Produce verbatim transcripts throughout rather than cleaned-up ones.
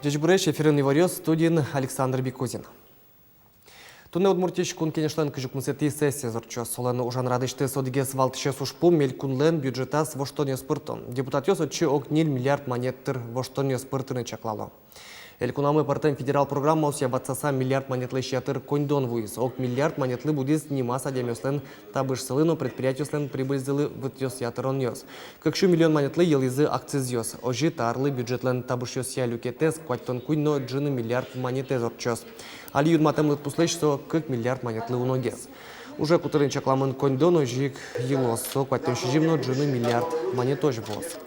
Ӟечбуресь! Эфирын иворъёс, студиын Александр Бекузин. Туннэ Удмуртиысь Кун Кенешлэн кызь укмысэтӥ сессиез ортчоз. Солэн ужан радысьтыз одӥгез валтӥсез ужпум — элькунлэн бюджетаз воштонъёс пыртон. Депутатъёс отчы ог ньыль миллиард манет тыр воштонъёс пыртыны чаклало. Элькунамы пӧртэм федерал программаосъя ватсаса миллиард манетлэсь ятыр коньдон вуиз. Ог миллиард манетлы будӥз нимаз адямиослэн табышсылы но предприятиослэн прибыльзылы вытъёсъя тыронъёс. Кык сю миллион манетлы йылӥзы акцизъёс. Озьы та арлы бюджетлэн табышъёсъя люкетэз куатьтон куинь но ӝыны миллиард манетэз ортчоз. Али юнматэм лыдпуслэсь со кык миллиард манетлы уногес. Уже кутыны чакламын коньдон озьы ик йылоз, со куатьтон сизьым но ӝыны миллиард манетозь вуоз.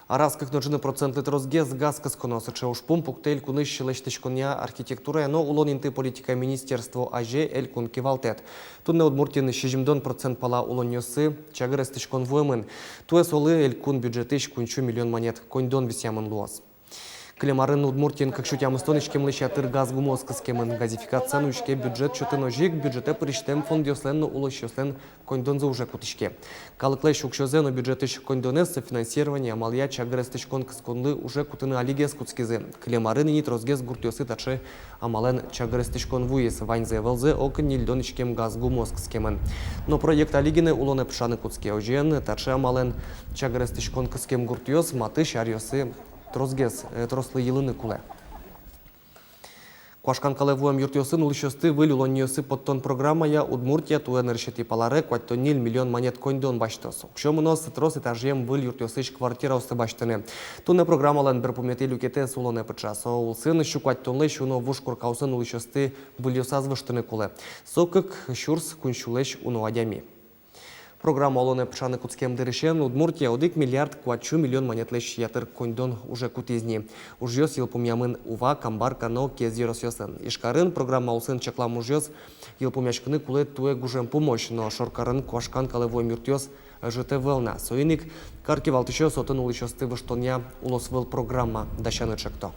Араз кык но ӝыны процентлы тросгес газ кысконо. Сыӵе ужпум пуктэ элькунысь лэсьтӥськонъя, архитектурая но улон инты политикая министерство азе элькун кивалтэт. Туннэ Удмуртиын сизьымдон процент пала улонниосы чагыр эстӥськон вуэмын. Туэ солы элькун бюджетысь куинь сю миллион манет коньдон висъямын луоз. Кылем арын Удмуртиын кык сю тямыстон иськемлэсь ятыр газ гумыос кыскемын. Газификация нуиське бюджет счётын, озьы ик бюджетэ пырисьтэм фондъёслэн но улӥсьёслэн коньдонзы уже кутӥське. Калыклэсь уксёзэ но бюджетысь коньдонэз софинансирование амалъя чагыр эстӥськон кысконлы уже кутыны алигес кутскизы. Кылем арын ини тросгес гуртъёсы таӵе амалэн чагыр эстӥськон вуиз. Ваньзэ-ӧвӧлзэ ог ньыльдон иськем газ гумыос кыскемын. Но проект али гинэ улонэ пыӵаны кутске. Озьыен, таӵе амалэн чагыр эстӥськон кыскем гуртъёс матысь аръёсы тросгес, э, трослы йылыны кулэ. Куашкан калэ вуэм юртъёсын улӥсьёсты выль улонниосы поттон программая Удмуртия туэ нырысетӥ паларе куатьтон ньыль миллион манет коньдон басьтоз. Уксё мыноз трос этажъем выль юртъёсысь квартираосты басьтыны. Туннэ программалэн берпуметӥ люкетэз улонэ пыӵа. Со улсын сю куатьтонлэсь уно вуж коркаосын улӥсьёсты выльёсаз воштыны кулэ. Со кык сюрс куинь сюлэсь уно адями. Программа улонэ пыӵаны кутскем дырысен Удмуртия одӥг миллиард куать сю миллион манетлэсь ятыр коньдон уже кутӥз ни. Ужъёс йылпумъямын Ува, Камбарка но Кез ёросъёсын. Ижкарын программа улсын чаклам ужъёс йылпумъяськыны кулэ туэ гужем пумозь, но шоркарын куашкан калэ вуэм юртъёс ӧжыт ӧвӧл на. Соин ик кар кивалтӥсьёс отын улӥсьёсты выжтонъя улосвыл программа дасяны чекто.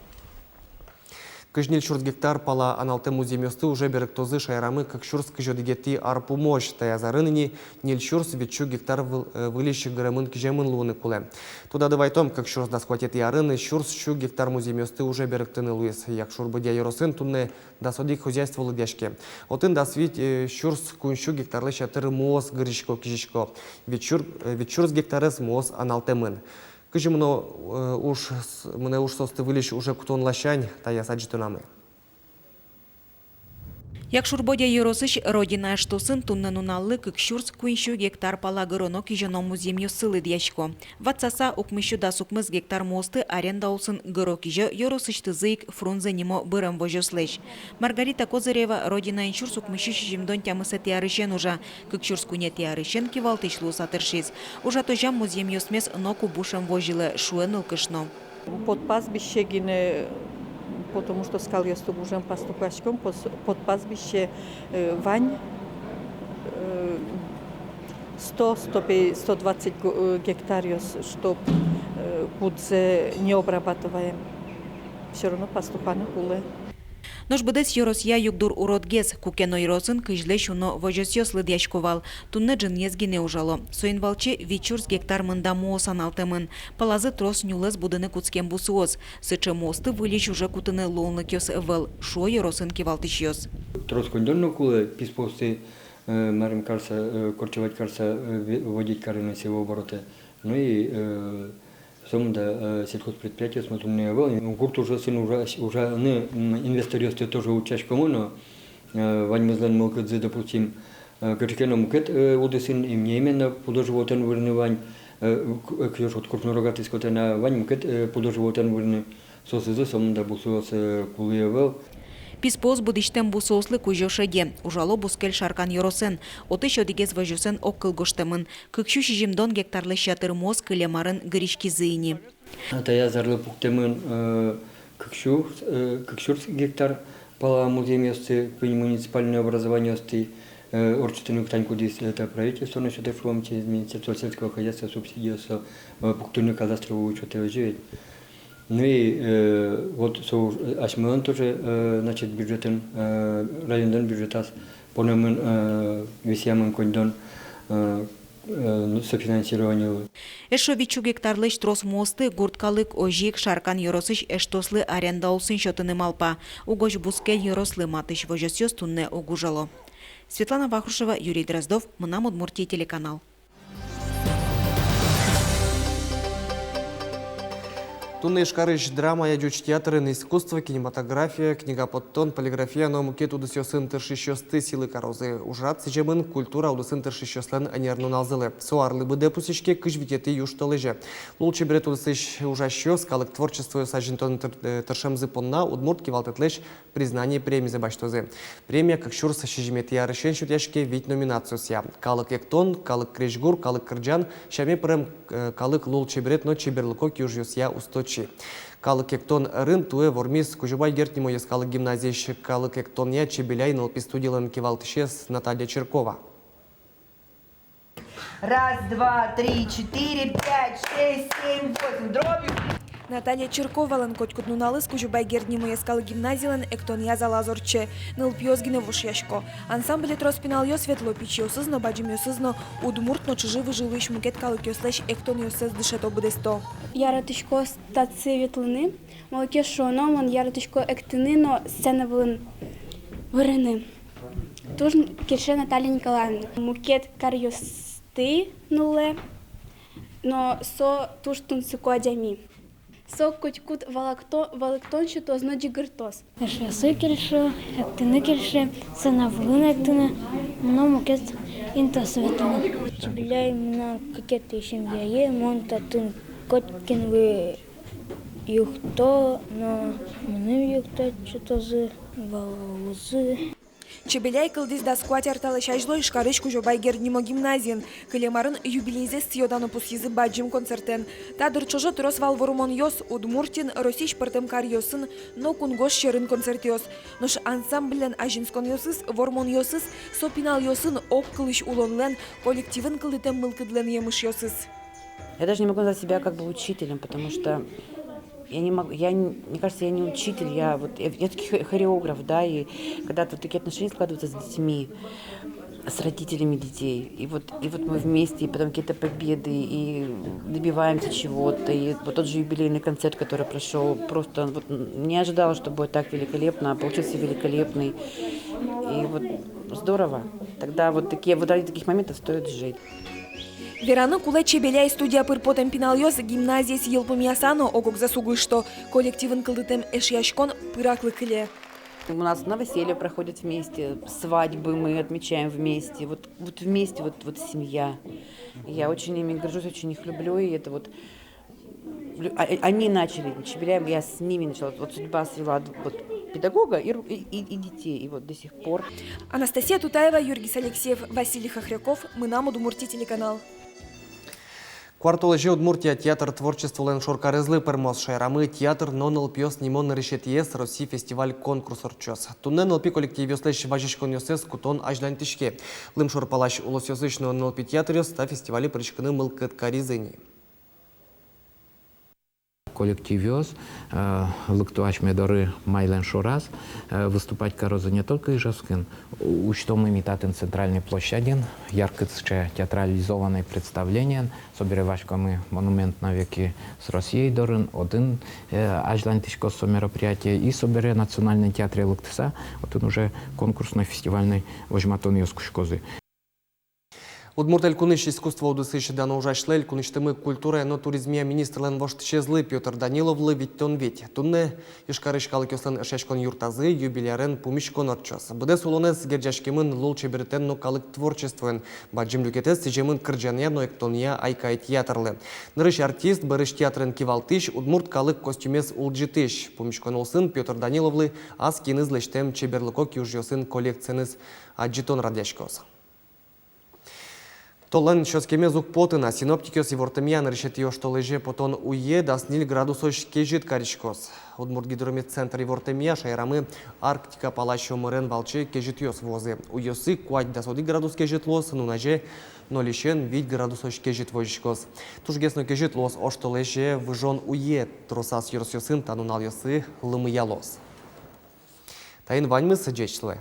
Кызь ньыль сюрс гектар пала аналтэм музъемъёсты уже берыктозы шаерамы кык сюрс кызь одӥгетӥ ар пумозь. Таяз арын ини ньыль сюрс вить сю гектар выл-, э, выльысь гырымын-киземын луыны кулэ. Тодады вайытом, кык сюрс дас куатетӥ арын сюрс сю гектар музъемъёсты уже берыктыны луиз. Якшур-Бӧдья ёросын туннэ дас одӥг хозяйство лыдъяське. Отын дас вить, э, сюрс куинь сю гектарлэсь ятыр муос гырысько-кизисько. Вить сюр-, э, вить сюрс гектарез муос аналтэмын. Кызьы мынэ, э, уж с-, мынэ уж соосты выльысь уже кутон ласянь, таяз адӟытонамы. Якшур-Бӧдья ёросысь «Родина» эштосын туннэ нуналлы кык сюрс куинь сю гектар пала гыроно-кизёно музъемъёссы лыдъясько. Ватсаса укмыс сю дас укмыс гектар муосты арендаосын гыро-кизё ёросысьтызы ик Фрунзе нимо бырем возёслэсь. Маргарита Козырева «Родинаын» сюрс укмыс сю сизьымдон тямысэтӥ арысен ужа. Кык сюрс куинетӥ арысен кивалтӥсь луыса тыршиз. Ужатозям музъемъёсмес ноку буш ӧм возьылэ, шуэ нылкышно. Под пастбище гинэ, потому что скалъёсты гужем пастухаськом, пос-, под пастбище, э, вань, э, сто, сто пе-, сто двадцать го-, э, гектаръёс, чтоб, э, кудзэ не обрабатываем. Всё равно пастуханы кулэ. Нош быдэс ёросъя югдур уродгес, куке но ёросын кызьлэсь уно возёсъёс лыдъясько вал, туннэ ӝыныез гинэ ужало. Соин валче вить сюрс гектар мында муос аналтэмын. Пӧлазы трос нюлэс будыны кутскем бусыос. Сыӵе муосты выльысь уже кутыны луонлыкъёс ӧвӧл, шуо ёросын кивалтӥсьёс. Трос коньдон но кулэ, писпуосты, э, марым карыса, э, корчевать карыса, э, ве-, вводить карыны севооборотэ. Ну и, э, сомында, э, сельхозпредприятиосмы туннэ ӧвӧл. Гурт ужъёсын ужа-, ужаны, м, инвесторъёсты тоже утчаськомы но, э, ваньмызлэн мылкыдзы, допустим, э, кыӵе ке но мукет, э, удысын, и мне именно пудо-животэн вырыны вань, э, к-, э, кыӵе ке но куртно-рогатый скотэн, а вань мукет, э, пудо-животэн вырыны. Соосызлы сомында бусыос, э, кулэ ӧвӧл. Писпуос будӥсьтэм бусыослы кузё шеде. Ужало бускель Шаркан ёросын. Отысь одӥгез возёсын огкыл гожтэмын. Кык сю сизьымдон гектарлэсь ятыр муос кылем арын гыриськизы ини. Таяз арлы пуктэмын, э, кык сю, э, кык сюрс гектар пала музъемъёсты, куинь муниципальной образованиосты, э, ортчытыны кутӥм, кудӥз, э, та правительство но сётэ, шуом, через Министерство сельского хозяйства субсидиос, э, пуктыны кадастровой учётэ, озьы ведь. Ну и, э, вот со уж, э, асьмелэн тоже, э, значит, бюджетэн, э, районлэн бюджетаз понэмын, э, висъямын коньдон, э, э, ну, софинансирование. Эшшо витьсю гектарлэсь трос муосты гурт калык озьы ик Шаркан ёросысь Эштослы аренда улсын сётыны малпа. Угось бускель ёрослы матысь возёсъёс туннэ уг ужало. Светлана Вахрушева, Юрий Дроздов, «Мынам Удмуртие» телеканал. Туннэ Ижкарысь драмая ӟуч театрын искусство, кинематография, книга поттон, полиграфия но мукет удысъёсын тыршисьёсты сӥлы карозы. Ужрад сӥземын культура удысын тыршисьёслэн ӧнер нуналзылы. Со арлы быдэ пусйиське кызь витетӥ южтолэзе. Лулчеберет удысысь ужасьёс калык творчествоез азинтон тыр-, э, тыршемзы понна удмурт кивалтэтлэсь «Признание» премизэ басьтозы. Премия кык сюрс сизьыметӥ арысен сётъяське вить номинациосъя: калык эктон, калык крезьгур, калык кырӟан, сяме пырем, э, калык лулчеберет но чеберлыко киужъёсъя усточи. Калык эктон ӧрын туэ вормиз Кузебай Герд нимо йӧскалык гимназиысь калык эктонъя «Чебеляй» нылпи студилэн кивалтӥсез Наталья Чиркова. Раз, два, три, четыре, пять, шесть, семь, восемь, дробью. Наталья Чирковалэн котькуд нуналыз Кузебай Герд нимо йӧскалык гимназилэн эктонъя залаз ортче. Нылпиос гинэ вошъясько. Ансамбле трос пиналъёс ветло, пичиосыз но, бадӟымъёсыз но, удмурт но чыжы-выжы луись мукет калыкъёслэсь эктонъёссэс дышето, быдэсто. Яратӥсько татчы ветлыны, малы ке шуоно, мон яратӥсько эктыны но сцена вылын вырыны. Туж кельше Наталья Николаевна. Мукет каръёсты нуллэ, но со туж тунсыко адями. Со котькуд валэкто-, валэктон сётоз но ӟыгыртоз. Эшъёсы кельше, эктыны кельше, сцена вылын эктыны но мукет интыосы ветлыны. «Чебеляй» мынам кыкетӥ семьяе, мон татын котькинлы юртто но мыным юрттэт сётозы, валалозы. «Чебеляй» кылдӥз дас куать ар талэсь азьло Ижкарысь Кузебай Герд нимо гимназиын. Кылем арын юбилейзэс сӥё-дано пусйизы бадӟым концертэн. Та дыр ӵоже трос вал вормонъёс: Удмуртиын, Россиысь пӧртэм каръёсын но кунгож сьӧрын концертъёс. Нош ансамбльлэн азинсконъёсыз, вормонъёсыз — со пиналъёсын огкылысь улонлэн, коллективын кылдытэм мылкыдлэн емышъёсыз. Я даже не могу назвать себя как бы учителем, потому что я не могу, я не, мне кажется, я не учитель, я вот, я, я всё-таки хо-, хореограф, да, и когда вот такие отношения складываются с детьми, с родителями детей, и вот, и вот мы вместе, и потом какие-то победы, и добиваемся чего-то, и вот тот же юбилейный концерт, который прошёл, просто вот н-, не ожидала, что будет так великолепно, а получился великолепный, и вот здорово. Тогда вот такие, вот ради таких моментов стоит жить. Вераны кулэ, «Чебеляй» студия пыр потэм пиналъёс гимназиез йылпумъяса но ог-огзэс уг ышто. Коллективын кылдытэм эшъяськон пыраклы кыле. У нас новоселья проходят вместе, свадьбы мы отмечаем вместе. Вот, вот вместе, вот, вот семья. Я очень ими горжусь, очень их люблю, и это вот лю-, а, э, они начали, «Чебеляй», я с ними начала. Вот судьба свела д-, вот педагога и ру-, и, и, и детей, и вот до сих пор. Анастасия Тутаева, Юргис Алексеев, Василий Хохряков, «Мынам Удмуртие» телеканал. Куартолэзе Удмуртия театр творчестволэн шоркарезлы пӧрмоз. Шаерамы «Театр но нылпиос» нимо нырысетӥез Россиысь фестиваль-конкурс ортчоз. Туннэ нылпи коллективъёслэсь вазиськонъёссэс кутон азьланьтӥське. Лымшор палась улосъёсысь но нылпи театръёс та фестивале пыриськыны мылкыд каризы ини. Коллективъёс, э, лыкто асьме доры майлэн шораз, э, выступать карозы не только Ижевскын. У-, усьтомы ми татын центральной площадьын яркыт сыӵе театрализованной представлениен, собере васькомы «Монумент навеки с Россией» дорын, отын, э, азьланьтӥськоз со мероприятие, и собере Национальной театре лыктыса, отын уже конкурсной, фестивальной возьматонъёс кутскозы. Удмурт Элькунысь искусство удысысь дано ужасьлы, элькунысьтымы культурая но туризмъя министрлэн воштӥсезлы Пётр Даниловлы витьтон вить. Туннэ Ижкарысь калыкъёслэн эшъяськон юртазы юбилярен пумиськон ортчоз. Быдэс улонэз герӟаськемын лулчеберетэн но калык творчествоен. Бадӟым люкетэз сӥземын кырӟанъя но эктонъя «Айкай» театрлы. Нырысь артист, бӧрысь театрен кивалтӥсь, удмурт калык костюмез улӟытӥсь. Пумиськон улсын Пётр Даниловлы ас киыныз лэсьтэм чеберлыко киужъёсын коллекциеныз адӟытон радъяськоз. Толлэн сёскемез уг поты на. Синоптикъёс ивортэмъя, нырысетӥ оштолэзе потон уе дас ньыль градусозь кезьыт кариськоз. Удмурт гидрометцентр ивортэмъя, шаерамы Арктика палась омырен валче кезьытъёс вуозы. Уйёсы куать-дас одӥг градус кезьыт луоз, нуназе нольысен вить градусозь кезьыт возиськоз. Тужгес но кезьыт луоз оштолэзе выжон уе, тросаз ёросъёсын та нуналъёсы лымыялоз. Таин ваньмыз, ӟеч луэ.